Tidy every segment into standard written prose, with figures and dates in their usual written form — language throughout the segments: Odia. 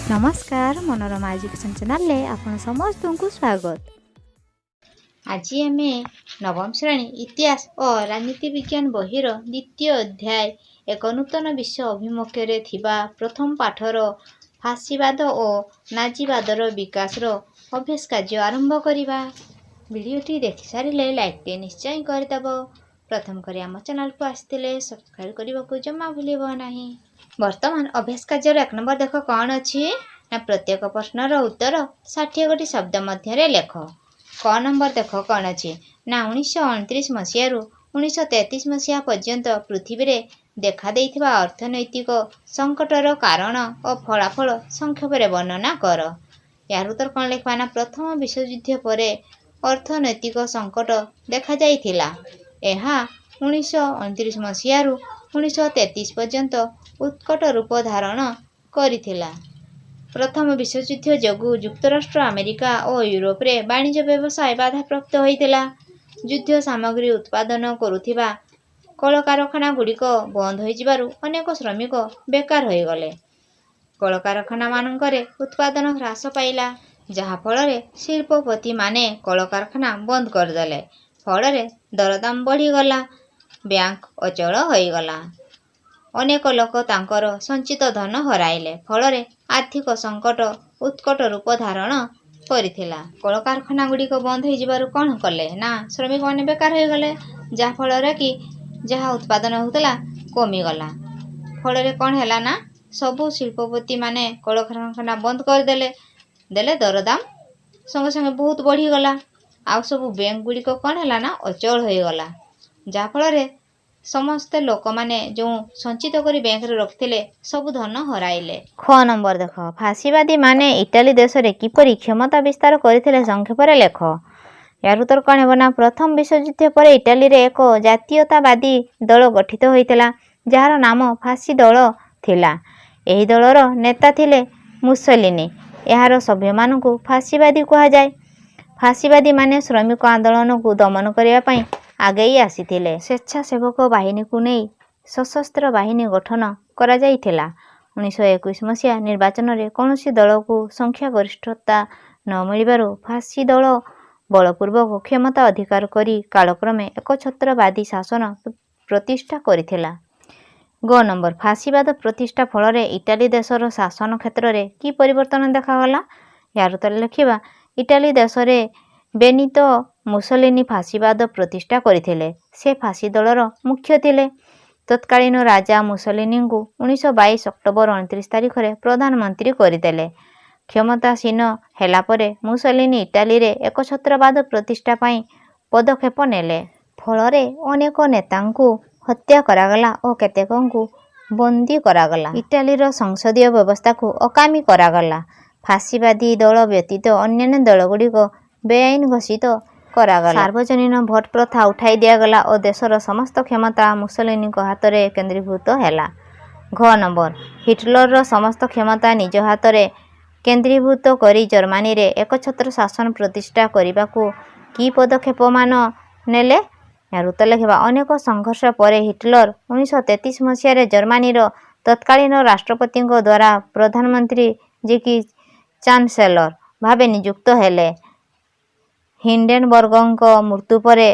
ନମସ୍କାର, ମନୋରମା ଏଜୁକେସନ୍ ଚ୍ୟାନେଲରେ ଆପଣ ସମସ୍ତଙ୍କୁ ସ୍ୱାଗତ। ଆଜି ଆମେ ନବମ ଶ୍ରେଣୀ ଇତିହାସ ଓ ରାଜନୀତି ବିଜ୍ଞାନ ବହିର ଦ୍ୱିତୀୟ ଅଧ୍ୟାୟ ଏକ ନୂତନ ବିଶ୍ୱ ଅଭିମୁଖ୍ୟରେ ଥିବା ପ୍ରଥମ ପାଠର ଫାସିବାଦ ଓ ନାଜିବାଦର ବିକାଶର ଅଭ୍ୟାସ କାର୍ଯ୍ୟ ଆରମ୍ଭ କରିବା। ଭିଡ଼ିଓଟି ଦେଖିସାରିଲେ ଲାଇକ୍ଟିଏ ନିଶ୍ଚୟ କରିଦେବ। ପ୍ରଥମ କରି ଆମ ଚ୍ୟାନେଲକୁ ଆସିଥିଲେ ସବସ୍କ୍ରାଇବ୍ କରିବାକୁ ଜମା ଭୁଲିବ ନାହିଁ। ବର୍ତ୍ତମାନ ଅଭ୍ୟାସ କାର୍ଯ୍ୟର 1 ନମ୍ବର ଦେଖ କ'ଣ ଅଛି ନା, ପ୍ରତ୍ୟେକ ପ୍ରଶ୍ନର ଉତ୍ତର 60 ଗୋଟି ଶବ୍ଦ ମଧ୍ୟରେ ଲେଖ। କ ନମ୍ବର ଦେଖ କ'ଣ ଅଛି ନା, 1929 ମସିହାରୁ 1933 ମସିହା ପର୍ଯ୍ୟନ୍ତ ପୃଥିବୀରେ ଦେଖାଦେଇଥିବା ଅର୍ଥନୈତିକ ସଙ୍କଟର କାରଣ ଓ ଫଳାଫଳ ସଂକ୍ଷେପରେ ବର୍ଣ୍ଣନା କର। ଏହାର ଉତ୍ତର କ'ଣ ଲେଖିବା ନା, ପ୍ରଥମ ବିଶ୍ୱଯୁଦ୍ଧ ପରେ ଅର୍ଥନୈତିକ ସଙ୍କଟ ଦେଖାଯାଇଥିଲା। ଏହା 1929 ମସିହାରୁ 1933 ପର୍ଯ୍ୟନ୍ତ ଉତ୍କଟ ରୂପ ଧାରଣ କରିଥିଲା। ପ୍ରଥମ ବିଶ୍ୱଯୁଦ୍ଧ ଯୋଗୁଁ ଯୁକ୍ତରାଷ୍ଟ୍ର ଆମେରିକା ଓ ୟୁରୋପରେ ବାଣିଜ୍ୟ ବ୍ୟବସାୟ ବାଧାପ୍ରାପ୍ତ ହୋଇଥିଲା। ଯୁଦ୍ଧ ସାମଗ୍ରୀ ଉତ୍ପାଦନ କରୁଥିବା କଳକାରଖାନାଗୁଡ଼ିକ ବନ୍ଦ ହୋଇଯିବାରୁ ଅନେକ ଶ୍ରମିକ ବେକାର ହୋଇଗଲେ। କଳକାରଖାନାମାନଙ୍କରେ ଉତ୍ପାଦନ ହ୍ରାସ ପାଇଲା, ଯାହାଫଳରେ ଶିଳ୍ପପତିମାନେ କଳକାରଖାନା ବନ୍ଦ କରିଦେଲେ। ଫଳରେ ଦରଦାମ ବଢ଼ିଗଲା, ବ୍ୟାଙ୍କ ଅଚଳ ହୋଇଗଲା। ଅନେକ ଲୋକ ତାଙ୍କର ସଞ୍ଚିତ ଧନ ହରାଇଲେ। ଫଳରେ ଆର୍ଥିକ ସଙ୍କଟ ଉତ୍କଟ ରୂପ ଧାରଣ କରିଥିଲା। କଳକାରଖାନାଗୁଡ଼ିକ ବନ୍ଦ ହୋଇଯିବାରୁ କ'ଣ କଲେ ନା, ଶ୍ରମିକମାନେ ବେକାର ହୋଇଗଲେ, ଯାହାଫଳରେ କି ଯାହା ଉତ୍ପାଦନ ହେଉଥିଲା କମିଗଲା। ଫଳରେ କ'ଣ ହେଲା ନା, ସବୁ ଶିଳ୍ପପତିମାନେ କଳକାରଖାନା ବନ୍ଦ କରିଦେଲେ ଦେଲେ ଦରଦାମ ସଙ୍ଗେ ସଙ୍ଗେ ବହୁତ ବଢ଼ିଗଲା। ଆଉ ସବୁ ବ୍ୟାଙ୍କ ଗୁଡ଼ିକ କ'ଣ ହେଲା ନା, ଅଚଳ ହୋଇଗଲା, ଯାହାଫଳରେ ସମସ୍ତେ ଲୋକମାନେ ଯେଉଁ ସଞ୍ଚିତ କରି ବ୍ୟାଙ୍କରେ ରଖିଥିଲେ ସବୁ ଧନ ହରାଇଲେ। ଖ ନମ୍ବର ଦେଖ, ଫାସିବାଦୀମାନେ ଇଟାଲୀ ଦେଶରେ କିପରି କ୍ଷମତା ବିସ୍ତାର କରିଥିଲେ ସଂକ୍ଷେପରେ ଲେଖ। ଏହାର ଉତ୍ତର କ'ଣ ହେବ ନା, ପ୍ରଥମ ବିଶ୍ୱଯୁଦ୍ଧ ପରେ ଇଟାଲୀରେ ଏକ ଜାତୀୟତାବାଦୀ ଦଳ ଗଠିତ ହୋଇଥିଲା, ଯାହାର ନାମ ଫାସି ଦଳ ଥିଲା। ଏହି ଦଳର ନେତା ଥିଲେ ମୁସଲିନି। ଏହାର ସଭ୍ୟମାନଙ୍କୁ ଫାସିବାଦୀ କୁହାଯାଏ। ଫାସିବାଦୀମାନେ ଶ୍ରମିକ ଆନ୍ଦୋଳନକୁ ଦମନ କରିବା ପାଇଁ ଆଗେଇ ଆସିଥିଲେ। ସ୍ୱେଚ୍ଛାସେବକ ବାହିନୀକୁ ନେଇ ସଶସ୍ତ୍ର ବାହିନୀ ଗଠନ କରାଯାଇଥିଲା। 1921 ମସିହା ନିର୍ବାଚନରେ କୌଣସି ଦଳକୁ ସଂଖ୍ୟାଗରିଷ୍ଠତା ନ ମିଳିବାରୁ ଫାସି ଦଳ ବଳପୂର୍ବକ କ୍ଷମତା ଅଧିକାର କରି କାଳକ୍ରମେ ଏକଛତ୍ରବାଦୀ ଶାସନ ପ୍ରତିଷ୍ଠା କରିଥିଲା। ଗ ନମ୍ବର, ଫାସିବାଦ ପ୍ରତିଷ୍ଠା ଫଳରେ ଇଟାଲୀ ଦେଶର ଶାସନ କ୍ଷେତ୍ରରେ କି ପରିବର୍ତ୍ତନ ଦେଖାଗଲା? ଏହାର ଉତ୍ତର ଲେଖିବା, ଇଟାଲୀ ଦେଶରେ ବେନିତୋ ମୁସଲିନି ଫାସିବାଦ ପ୍ରତିଷ୍ଠା କରିଥିଲେ। ସେ ଫାସି ଦଳର ମୁଖ୍ୟ ଥିଲେ। ତତ୍କାଳୀନ ରାଜା ମୁସଲିନିଙ୍କୁ 1922 ଅକ୍ଟୋବର 29 ତାରିଖରେ ପ୍ରଧାନମନ୍ତ୍ରୀ କରିଦେଲେ। କ୍ଷମତାସୀନ ହେଲା ପରେ ମୁସଲିନି ଇଟାଲୀରେ ଏକଛତ୍ରବାଦ ପ୍ରତିଷ୍ଠା ପାଇଁ ପଦକ୍ଷେପ ନେଲେ। ଫଳରେ ଅନେକ ନେତାଙ୍କୁ ହତ୍ୟା କରାଗଲା ଓ କେତେକଙ୍କୁ ବନ୍ଦୀ କରାଗଲା। ଇଟାଲୀର ସଂସଦୀୟ ବ୍ୟବସ୍ଥାକୁ ଅକାମୀ କରାଗଲା। ଫାସିବାଦୀ ଦଳ ବ୍ୟତୀତ ଅନ୍ୟାନ୍ୟ ଦଳଗୁଡ଼ିକ ବେଆଇନ ଘୋଷିତ କରାଗଲା। ସାର୍ବଜନୀନ ଭୋଟ ପ୍ରଥା ଉଠାଇ ଦିଆଗଲା ଓ ଦେଶର ସମସ୍ତ କ୍ଷମତା ମୁସଲିନିଙ୍କ ହାତରେ କେନ୍ଦ୍ରୀଭୂତ ହେଲା। ଘ ନମ୍ବର, ହିଟଲରର ସମସ୍ତ କ୍ଷମତା ନିଜ ହାତରେ କେନ୍ଦ୍ରୀଭୂତ କରି ଜର୍ମାନୀରେ ଏକଛତ୍ର ଶାସନ ପ୍ରତିଷ୍ଠା କରିବାକୁ କି ପଦକ୍ଷେପମାନ ନେଲେ? ଏହାର ଉତ୍ତର ଲେଖିବା, ଅନେକ ସଂଘର୍ଷ ପରେ ହିଟଲର 1933 ମସିହାରେ ଜର୍ମାନୀର ତତ୍କାଳୀନ ରାଷ୍ଟ୍ରପତିଙ୍କ ଦ୍ୱାରା ପ୍ରଧାନମନ୍ତ୍ରୀ ଯିଏକି ଚାନ୍ସେଲର ଭାବେ ନିଯୁକ୍ତ ହେଲେ। ହିଣ୍ଡେନବର୍ଗଙ୍କ ମୃତ୍ୟୁ ପରେ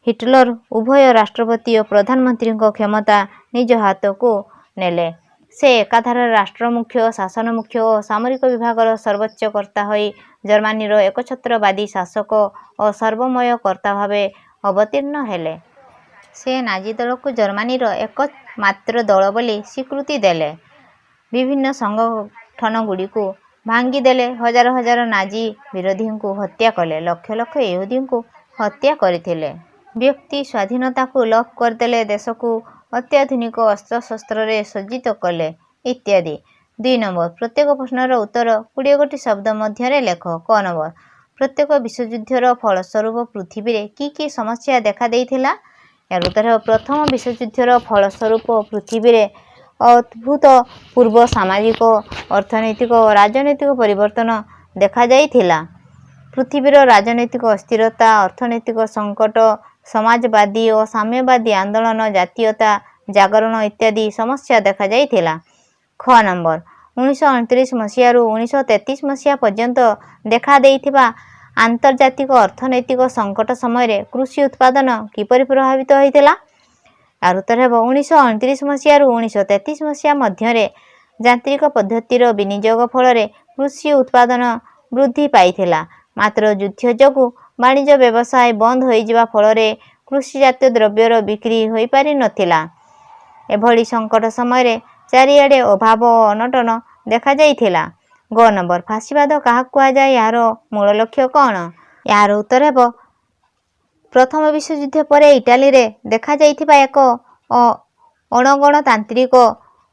ହିଟଲର ଉଭୟ ରାଷ୍ଟ୍ରପତି ଓ ପ୍ରଧାନମନ୍ତ୍ରୀଙ୍କ କ୍ଷମତା ନିଜ ହାତକୁ ନେଲେ। ସେ ଏକାଧାରରେ ରାଷ୍ଟ୍ରମୁଖ୍ୟ, ଶାସନ ମୁଖ୍ୟ ଓ ସାମରିକ ବିଭାଗର ସର୍ବୋଚ୍ଚ କର୍ତ୍ତା ହୋଇ ଜର୍ମାନୀର ଏକଛତ୍ରବାଦୀ ଶାସକ ଓ ସର୍ବମୟ କର୍ତ୍ତା ଭାବେ ଅବତୀର୍ଣ୍ଣ ହେଲେ। ସେ ନାଜି ଦଳକୁ ଜର୍ମାନୀର ଏକମାତ୍ର ଦଳ ବୋଲି ସ୍ୱୀକୃତି ଦେଲେ। ବିଭିନ୍ନ ସଂଗଠନଗୁଡ଼ିକୁ ଭାଙ୍ଗିଦେଲେ। ହଜାର ହଜାର ନାଜି ବିରୋଧୀଙ୍କୁ ହତ୍ୟା କଲେ। ଲକ୍ଷ ଲକ୍ଷ ଇହୁଦୀଙ୍କୁ ହତ୍ୟା କରିଥିଲେ। ବ୍ୟକ୍ତି ସ୍ୱାଧୀନତାକୁ ଲୋପ କରିଦେଲେ। ଦେଶକୁ ଅତ୍ୟାଧୁନିକ ଅସ୍ତ୍ରଶସ୍ତ୍ରରେ ସଜ୍ଜିତ କଲେ ଇତ୍ୟାଦି। 2 ନମ୍ବର, ପ୍ରତ୍ୟେକ ପ୍ରଶ୍ନର ଉତ୍ତର 20 ଗୋଟି ଶବ୍ଦ ମଧ୍ୟରେ ଲେଖ। କ ନମ୍ବର, ପ୍ରତ୍ୟେକ ବିଶ୍ୱଯୁଦ୍ଧର ଫଳସ୍ୱରୂପ ପୃଥିବୀରେ କି କି ସମସ୍ୟା ଦେଖାଦେଇଥିଲା? ଏହାର ଉତ୍ତର ହେବ, ପ୍ରଥମ ବିଶ୍ୱଯୁଦ୍ଧର ଫଳସ୍ୱରୂପ ପୃଥିବୀରେ ଅଭୂତପୂର୍ବ ସାମାଜିକ, ଅର୍ଥନୈତିକ ଓ ରାଜନୈତିକ ପରିବର୍ତ୍ତନ ଦେଖାଯାଇଥିଲା। ପୃଥିବୀର ରାଜନୈତିକ ଅସ୍ଥିରତା, ଅର୍ଥନୈତିକ ସଙ୍କଟ, ସମାଜବାଦୀ ଓ ସାମ୍ୟବାଦୀ ଆନ୍ଦୋଳନ, ଜାତୀୟତା ଜାଗରଣ ଇତ୍ୟାଦି ସମସ୍ୟା ଦେଖାଯାଇଥିଲା। ଖ ନମ୍ବର, 1929 ମସିହାରୁ 1933 ମସିହା ପର୍ଯ୍ୟନ୍ତ ଦେଖାଦେଇଥିବା ଆନ୍ତର୍ଜାତିକ ଅର୍ଥନୈତିକ ସଙ୍କଟ ସମୟରେ କୃଷି ଉତ୍ପାଦନ କିପରି ପ୍ରଭାବିତ ହୋଇଥିଲା? ଏହାର ଉତ୍ତର ହେବ, 1929 ମସିହାରୁ 1933 ମସିହା ମଧ୍ୟରେ ଯାନ୍ତ୍ରିକ ପଦ୍ଧତିର ବିନିଯୋଗ ଫଳରେ କୃଷି ଉତ୍ପାଦନ ବୃଦ୍ଧି ପାଇଥିଲା। ମାତ୍ର ଯୁଦ୍ଧ ଯୋଗୁଁ ବାଣିଜ୍ୟ ବ୍ୟବସାୟ ବନ୍ଦ ହୋଇଯିବା ଫଳରେ କୃଷିଜାତୀୟ ଦ୍ରବ୍ୟର ବିକ୍ରି ହୋଇପାରିନଥିଲା। ଏଭଳି ସଙ୍କଟ ସମୟରେ ଚାରିଆଡ଼େ ଅଭାବ ଓ ଅନଟନ ଦେଖାଯାଇଥିଲା। ଗ ନମ୍ବର, ଫାସିବାଦ କାହାକୁ କୁହାଯାଏ? ଏହାର ମୂଳ ଲକ୍ଷ୍ୟ କ'ଣ? ଏହାର ଉତ୍ତର ହେବ, ପ୍ରଥମ ବିଶ୍ୱଯୁଦ୍ଧ ପରେ ଇଟାଲୀରେ ଦେଖାଯାଇଥିବା ଏକ ଅଣଗଣତାନ୍ତ୍ରିକ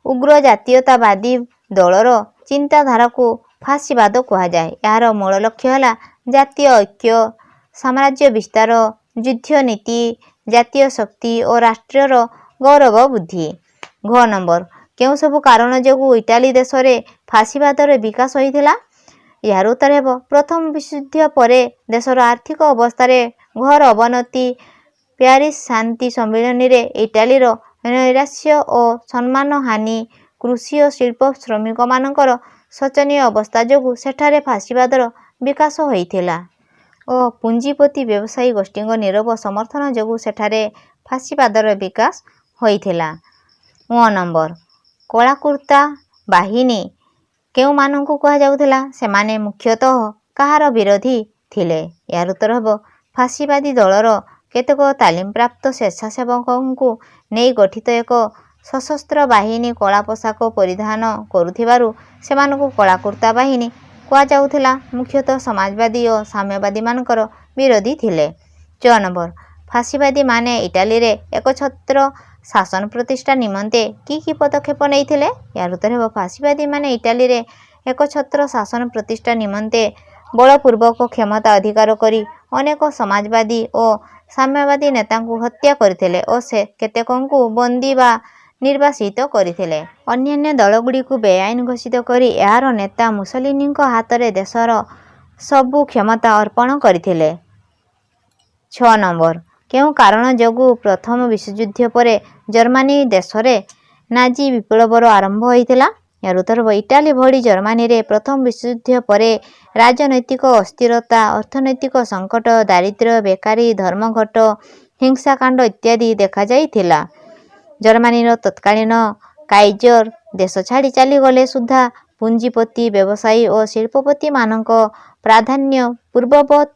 ଉଗ୍ର ଜାତୀୟତାବାଦୀ ଦଳର ଚିନ୍ତାଧାରାକୁ ଫାସିବାଦ କୁହାଯାଏ। ଏହାର ମୂଳ ଲକ୍ଷ୍ୟ ହେଲା ଜାତୀୟ ଐକ୍ୟ, ସାମ୍ରାଜ୍ୟ ବିସ୍ତାର, ଯୁଦ୍ଧନୀତି, ଜାତୀୟ ଶକ୍ତି ଓ ରାଷ୍ଟ୍ରର ଗୌରବ ବୃଦ୍ଧି। ଘ ନମ୍ବର, କେଉଁ ସବୁ କାରଣ ଯୋଗୁଁ ଇଟାଲୀ ଦେଶରେ ଫାସିବାଦର ବିକାଶ ହୋଇଥିଲା? ଏହାର ଉତ୍ତର ହେବ, ପ୍ରଥମ ବିଶ୍ୱଯୁଦ୍ଧ ପରେ ଦେଶର ଆର୍ଥିକ ଅବସ୍ଥାରେ ଘୋର ଅବନତି, ପ୍ୟାରିସ୍ ଶାନ୍ତି ସମ୍ମିଳନୀରେ ଇଟାଲୀର ନୈରାଶ୍ୟ ଓ ସମ୍ମାନହାନି, କୃଷି ଓ ଶିଳ୍ପ ଶ୍ରମିକମାନଙ୍କର ଶୋଚନୀୟ ଅବସ୍ଥା ଯୋଗୁଁ ସେଠାରେ ଫାସିବାଦର ବିକାଶ ହୋଇଥିଲା ଓ ପୁଞ୍ଜିପତି ବ୍ୟବସାୟୀ ଗୋଷ୍ଠୀଙ୍କ ନୀରବ ସମର୍ଥନ ଯୋଗୁଁ ସେଠାରେ ଫାସିବାଦର ବିକାଶ ହୋଇଥିଲା। ଙ ନମ୍ବର, କଳାକୁର୍ତ୍ତା ବାହିନୀ କେଉଁମାନଙ୍କୁ କୁହାଯାଉଥିଲା? ସେମାନେ ମୁଖ୍ୟତଃ କାହାର ବିରୋଧୀ ଥିଲେ? ଏହାର ଉତ୍ତର ହେବ, ଫାସିବାଦୀ ଦଳର କେତେକ ତାଲିମପ୍ରାପ୍ତ ସ୍ୱେଚ୍ଛାସେବକଙ୍କୁ ନେଇ ଗଠିତ ଏକ ସଶସ୍ତ୍ର ବାହିନୀ କଳା ପୋଷାକ ପରିଧାନ କରୁଥିବାରୁ ସେମାନଙ୍କୁ କଳାକୁର୍ତ୍ତା ବାହିନୀ କୁହାଯାଉଥିଲା। ମୁଖ୍ୟତଃ ସମାଜବାଦୀ ଓ ସାମ୍ୟବାଦୀମାନଙ୍କର ବିରୋଧୀ ଥିଲେ। ଚ ନମ୍ବର, ଫାସିବାଦୀମାନେ ଇଟାଲୀରେ ଏକଛତ୍ର ଶାସନ ପ୍ରତିଷ୍ଠା ନିମନ୍ତେ କି କି ପଦକ୍ଷେପ ନେଇଥିଲେ? ଏହାର ଉତ୍ତର ହେବ, ଫାସିବାଦୀମାନେ ଇଟାଲୀରେ ଏକଛତ୍ର ଶାସନ ପ୍ରତିଷ୍ଠା ନିମନ୍ତେ ବଳପୂର୍ବକ କ୍ଷମତା ଅଧିକାର କରି ଅନେକ ସମାଜବାଦୀ ଓ ସାମ୍ୟବାଦୀ ନେତାଙ୍କୁ ହତ୍ୟା କରିଥିଲେ ଓ ସେ କେତେକଙ୍କୁ ବନ୍ଦୀ ବା ନିର୍ବାସିତ କରିଥିଲେ। ଅନ୍ୟାନ୍ୟ ଦଳଗୁଡ଼ିକୁ ବେଆଇନ ଘୋଷିତ କରି ଏହାର ନେତା ମୁସୋଲିନିଙ୍କ ହାତରେ ଦେଶର ସବୁ କ୍ଷମତା ଅର୍ପଣ କରିଥିଲେ। ଛ ନମ୍ବର, କେଉଁ କାରଣ ଯୋଗୁଁ ପ୍ରଥମ ବିଶ୍ୱଯୁଦ୍ଧ ପରେ ଜର୍ମାନୀ ଦେଶରେ ନାଜି ବିପ୍ଳବର ଆରମ୍ଭ ହୋଇଥିଲା? ଏହାର ଉତ୍ତର ହେବ, ଇଟାଲୀ ଭଳି ଜର୍ମାନୀରେ ପ୍ରଥମ ବିଶ୍ୱଯୁଦ୍ଧ ପରେ ରାଜନୈତିକ ଅସ୍ଥିରତା, ଅର୍ଥନୈତିକ ସଙ୍କଟ, ଦାରିଦ୍ର୍ୟ, ବେକାରୀ, ଧର୍ମଘଟ, ହିଂସାକାଣ୍ଡ ଇତ୍ୟାଦି ଦେଖାଯାଇଥିଲା। ଜର୍ମାନୀର ତତ୍କାଳୀନ କାଇଜର ଦେଶ ଛାଡ଼ି ଚାଲିଗଲେ ସୁଦ୍ଧା ପୁଞ୍ଜିପତି, ବ୍ୟବସାୟୀ ଓ ଶିଳ୍ପପତିମାନଙ୍କ ପ୍ରାଧାନ୍ୟ ପୂର୍ବବତ୍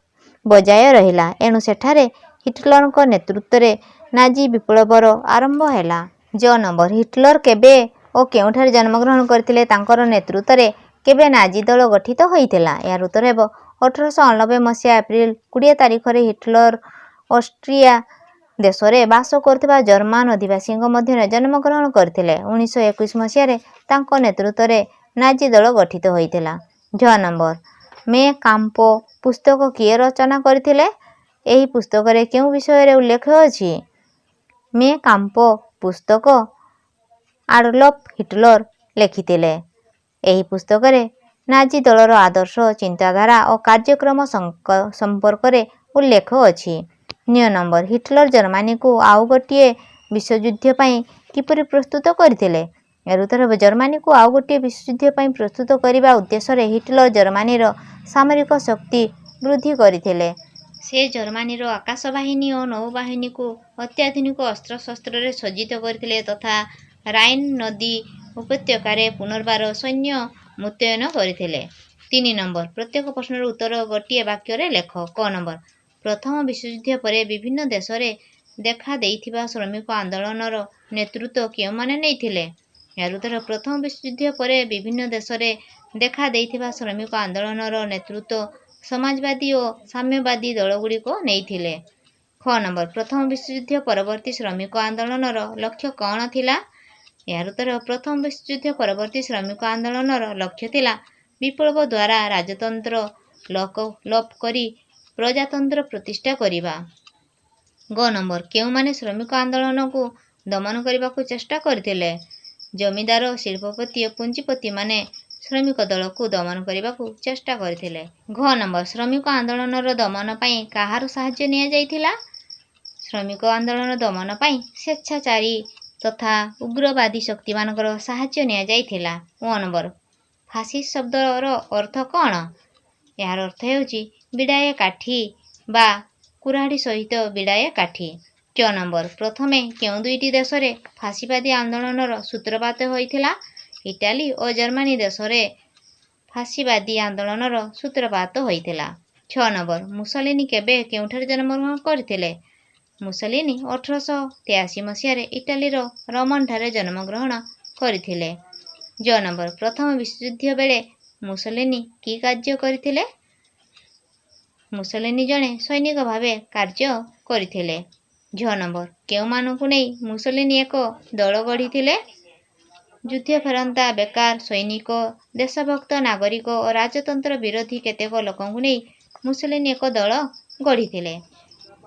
ବଜାୟ ରହିଲା। ଏଣୁ ସେଠାରେ ହିଟଲରଙ୍କ ନେତୃତ୍ୱରେ ନାଜି ବିପ୍ଳବର ଆରମ୍ଭ ହେଲା। ଜ ନମ୍ବର, ହିଟଲର କେବେ ଓ କେଉଁଠାରେ ଜନ୍ମଗ୍ରହଣ କରିଥିଲେ? ତାଙ୍କର ନେତୃତ୍ୱରେ କେବେ ନାଜି ଦଳ ଗଠିତ ହୋଇଥିଲା? ଏହାର ଉତ୍ତର ହେବ, 1889 ମସିହା ଏପ୍ରିଲ 20 ତାରିଖରେ ହିଟଲର ଅଷ୍ଟ୍ରିଆ ଦେଶରେ ବାସ କରୁଥିବା ଜର୍ମାନ ଅଧିବାସୀଙ୍କ ମଧ୍ୟରେ ଜନ୍ମଗ୍ରହଣ କରିଥିଲେ। 1921 ମସିହାରେ ତାଙ୍କ ନେତୃତ୍ୱରେ ନାଜି ଦଳ ଗଠିତ ହୋଇଥିଲା। ଝ ନମ୍ବର, ମେ କାମ୍ପ ପୁସ୍ତକ କିଏ ରଚନା କରିଥିଲେ? ଏହି ପୁସ୍ତକରେ କେଉଁ ବିଷୟରେ ଉଲ୍ଲେଖ ଅଛି? ମେ କାମ୍ପ ପୁସ୍ତକ ଆଡଲଫ ହିଟଲର ଲେଖିଥିଲେ। ଏହି ପୁସ୍ତକରେ ନାଜି ଦଳର ଆଦର୍ଶ, ଚିନ୍ତାଧାରା ଓ କାର୍ଯ୍ୟକ୍ରମ ସମ୍ପର୍କରେ ଉଲ୍ଲେଖ ଅଛି। ଞ ନମ୍ବର, ହିଟଲର ଜର୍ମାନୀକୁ ଆଉ ଗୋଟିଏ ବିଶ୍ୱଯୁଦ୍ଧ ପାଇଁ କିପରି ପ୍ରସ୍ତୁତ କରିଥିଲେ? ଏହାର ଉତ୍ତର ହେବ, ଜର୍ମାନୀକୁ ଆଉ ଗୋଟିଏ ବିଶ୍ୱଯୁଦ୍ଧ ପାଇଁ ପ୍ରସ୍ତୁତ କରିବା ଉଦ୍ଦେଶ୍ୟରେ ହିଟଲର ଜର୍ମାନୀର ସାମରିକ ଶକ୍ତି ବୃଦ୍ଧି କରିଥିଲେ। ସେ ଜର୍ମାନୀର ଆକାଶବାହିନୀ ଓ ନୌବାହିନୀକୁ ଅତ୍ୟାଧୁନିକ ଅସ୍ତ୍ରଶସ୍ତ୍ରରେ ସଜ୍ଜିତ କରିଥିଲେ ତଥା ରାଇନ୍ ନଦୀ ଉପତ୍ୟକାରେ ପୁନର୍ବାର ସୈନ୍ୟ ମୁତୟନ କରିଥିଲେ। 3 ନମ୍ବର, ପ୍ରତ୍ୟେକ ପ୍ରଶ୍ନର ଉତ୍ତର ଗୋଟିଏ ବାକ୍ୟରେ ଲେଖ। କ ନମ୍ବର, ପ୍ରଥମ ବିଶ୍ୱଯୁଦ୍ଧ ପରେ ବିଭିନ୍ନ ଦେଶରେ ଦେଖାଦେଇଥିବା ଶ୍ରମିକ ଆନ୍ଦୋଳନର ନେତୃତ୍ୱ କେଉଁମାନେ ନେଇଥିଲେ? ଏହାର ଉତ୍ତର, ପ୍ରଥମ ବିଶ୍ୱଯୁଦ୍ଧ ପରେ ବିଭିନ୍ନ ଦେଶରେ ଦେଖାଦେଇଥିବା ଶ୍ରମିକ ଆନ୍ଦୋଳନର ନେତୃତ୍ୱ ସମାଜବାଦୀ ଓ ସାମ୍ୟବାଦୀ ଦଳଗୁଡ଼ିକ ନେଇଥିଲେ। ଖ ନମ୍ବର, ପ୍ରଥମ ବିଶ୍ୱଯୁଦ୍ଧ ପରବର୍ତ୍ତୀ ଶ୍ରମିକ ଆନ୍ଦୋଳନର ଲକ୍ଷ୍ୟ କ'ଣ ଥିଲା? ଏହାର ଉତ୍ତର, ପ୍ରଥମ ବିଶ୍ୱଯୁଦ୍ଧ ପରବର୍ତ୍ତୀ ଶ୍ରମିକ ଆନ୍ଦୋଳନର ଲକ୍ଷ୍ୟ ଥିଲା ବିପ୍ଳବ ଦ୍ୱାରା ରାଜତନ୍ତ୍ର ଲୋପ କରି ପ୍ରଜାତନ୍ତ୍ର ପ୍ରତିଷ୍ଠା କରିବା। ଗ ନମ୍ବର, କେଉଁମାନେ ଶ୍ରମିକ ଆନ୍ଦୋଳନକୁ ଦମନ କରିବାକୁ ଚେଷ୍ଟା କରିଥିଲେ? ଜମିଦାର, ଶିଳ୍ପପତି ଓ ପୁଞ୍ଜିପତିମାନେ ଶ୍ରମିକ ଦଳକୁ ଦମନ କରିବାକୁ ଚେଷ୍ଟା କରିଥିଲେ। ଘ ନମ୍ବର, ଶ୍ରମିକ ଆନ୍ଦୋଳନର ଦମନ ପାଇଁ କାହାର ସାହାଯ୍ୟ ନିଆଯାଇଥିଲା? ଶ୍ରମିକ ଆନ୍ଦୋଳନ ଦମନ ପାଇଁ ସ୍ୱେଚ୍ଛାଚାରୀ ତଥା ଉଗ୍ରବାଦୀ ଶକ୍ତିମାନଙ୍କର ସାହାଯ୍ୟ ନିଆଯାଇଥିଲା। ଙ ନମ୍ବର, ଫାସିଷ୍ଟ ଶବ୍ଦର ଅର୍ଥ କ'ଣ? ଏହାର ଅର୍ଥ ହେଉଛି ବିଡ଼ାଏ କାଠି ବା କୁରାଢ଼ୀ ସହିତ ବିଡ଼ାଏ କାଠି। ଚ ନମ୍ବର, ପ୍ରଥମେ କେଉଁ ଦୁଇଟି ଦେଶରେ ଫାସିବାଦୀ ଆନ୍ଦୋଳନର ସୂତ୍ରପାତ ହୋଇଥିଲା? ଇଟାଲୀ ଓ ଜର୍ମାନୀ ଦେଶରେ ଫାସିବାଦୀ ଆନ୍ଦୋଳନର ସୂତ୍ରପାତ ହୋଇଥିଲା। 6 ନମ୍ବର, ମୁସଲିନି କେବେ କେଉଁଠାରେ ଜନ୍ମଗ୍ରହଣ କରିଥିଲେ? ମୁସଲିନି 1883 ମସିହାରେ ଇଟାଲୀର ରୋମଠାରେ ଜନ୍ମଗ୍ରହଣ କରିଥିଲେ। ଜ ନମ୍ବର, ପ୍ରଥମ ବିଶ୍ୱଯୁଦ୍ଧ ବେଳେ ମୁସଲିନି କି କାର୍ଯ୍ୟ କରିଥିଲେ? ମୁସଲିନି ଜଣେ ସୈନିକ ଭାବେ କାର୍ଯ୍ୟ କରିଥିଲେ। ଝ ନମ୍ବର, କେଉଁମାନଙ୍କୁ ନେଇ ମୁସଲିନି ଏକ ଦଳ ଗଢ଼ିଥିଲେ? ଯୁଦ୍ଧ ଫେରନ୍ତା ବେକାର ସୈନିକ, ଦେଶଭକ୍ତ ନାଗରିକ ଓ ରାଜତନ୍ତ୍ର ବିରୋଧୀ କେତେକ ଲୋକଙ୍କୁ ନେଇ ମୁସଲିନି ଏକ ଦଳ ଗଢ଼ିଥିଲେ।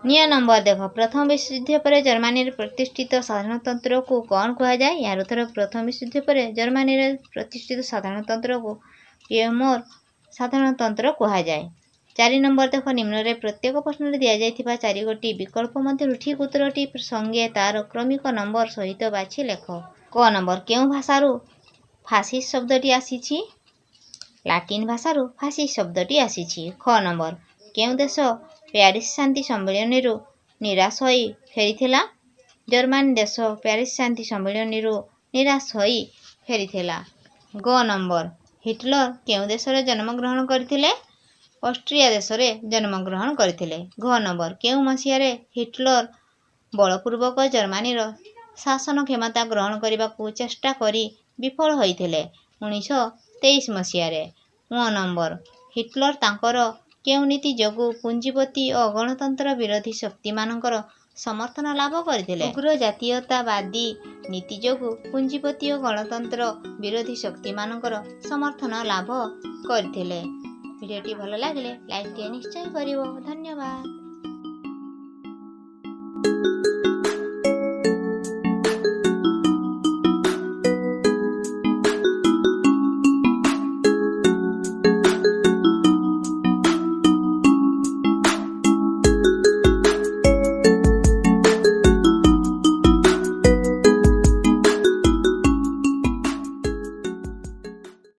ନିୟ ନମ୍ବର ଦେଖ, ପ୍ରଥମ ବିଶ୍ୱଯୁଦ୍ଧ ପରେ ଜର୍ମାନୀରେ ପ୍ରତିଷ୍ଠିତ ସାଧାରଣତନ୍ତ୍ରକୁ କ'ଣ କୁହାଯାଏ? ଏହାର ଉତ୍ତର, ପ୍ରଥମ ବିଶ୍ୱଯୁଦ୍ଧ ପରେ ଜର୍ମାନୀରେ ପ୍ରତିଷ୍ଠିତ ସାଧାରଣତନ୍ତ୍ରକୁ ୱେମର ସାଧାରଣତନ୍ତ୍ର କୁହାଯାଏ। 4 ନମ୍ବର ଦେଖ, ନିମ୍ନରେ ପ୍ରତ୍ୟେକ ପ୍ରଶ୍ନରେ ଦିଆଯାଇଥିବା ଚାରିଗୋଟି ବିକଳ୍ପ ମଧ୍ୟରୁ ଠିକ୍ ଉତ୍ତରଟି ସଙ୍ଗେ ତାର କ୍ରମିକ ନମ୍ବର ସହିତ ବାଛି ଲେଖ। କ ନମ୍ବର, କେଉଁ ଭାଷାରୁ ଫାସିଷ୍ଟ ଶବ୍ଦଟି ଆସିଛି? ଲାଟିନ୍ ଭାଷାରୁ ଫାସିଷ୍ଟ ଶବ୍ଦଟି ଆସିଛି। ଖ ନମ୍ବର, କେଉଁ ଦେଶ ପ୍ୟାରିସ୍ ଶାନ୍ତି ସମ୍ମିଳନୀରୁ ନିରାଶ ହୋଇ ଫେରିଥିଲା? ଜର୍ମାନୀ ଦେଶ ପ୍ୟାରିସ୍ ଶାନ୍ତି ସମ୍ମିଳନୀରୁ ନିରାଶ ହୋଇ ଫେରିଥିଲା। ଗ ନମ୍ବର, ହିଟଲର କେଉଁ ଦେଶରେ ଜନ୍ମଗ୍ରହଣ କରିଥିଲେ? ଅଷ୍ଟ୍ରିଆ ଦେଶରେ ଜନ୍ମଗ୍ରହଣ କରିଥିଲେ। ଘ ନମ୍ବର, କେଉଁ ମସିହାରେ ହିଟଲର ବଳପୂର୍ବକ ଜର୍ମାନୀର ଶାସନ କ୍ଷମତା ଗ୍ରହଣ କରିବାକୁ ଚେଷ୍ଟା କରି ବିଫଳ ହୋଇଥିଲେ? 1923 ମସିହାରେ। ଙ ନମ୍ବର, ହିଟଲର ତାଙ୍କର କେଉଁ ନୀତି ଯୋଗୁଁ ପୁଞ୍ଜିପତି ଓ ଗଣତନ୍ତ୍ର ବିରୋଧୀ ଶକ୍ତିମାନଙ୍କର ସମର୍ଥନ ଲାଭ କରିଥିଲେ? ଉଗ୍ର ଜାତୀୟତାବାଦୀ ନୀତି ଯୋଗୁଁ ପୁଞ୍ଜିପତି ଓ ଗଣତନ୍ତ୍ର ବିରୋଧୀ ଶକ୍ତିମାନଙ୍କର ସମର୍ଥନ ଲାଭ କରିଥିଲେ। ଭିଡ଼ିଓଟି ଭଲ ଲାଗିଲେ ଲାଇକ୍ ଟିଏ ନିଶ୍ଚୟ କରିବ। ଧନ୍ୟବାଦ।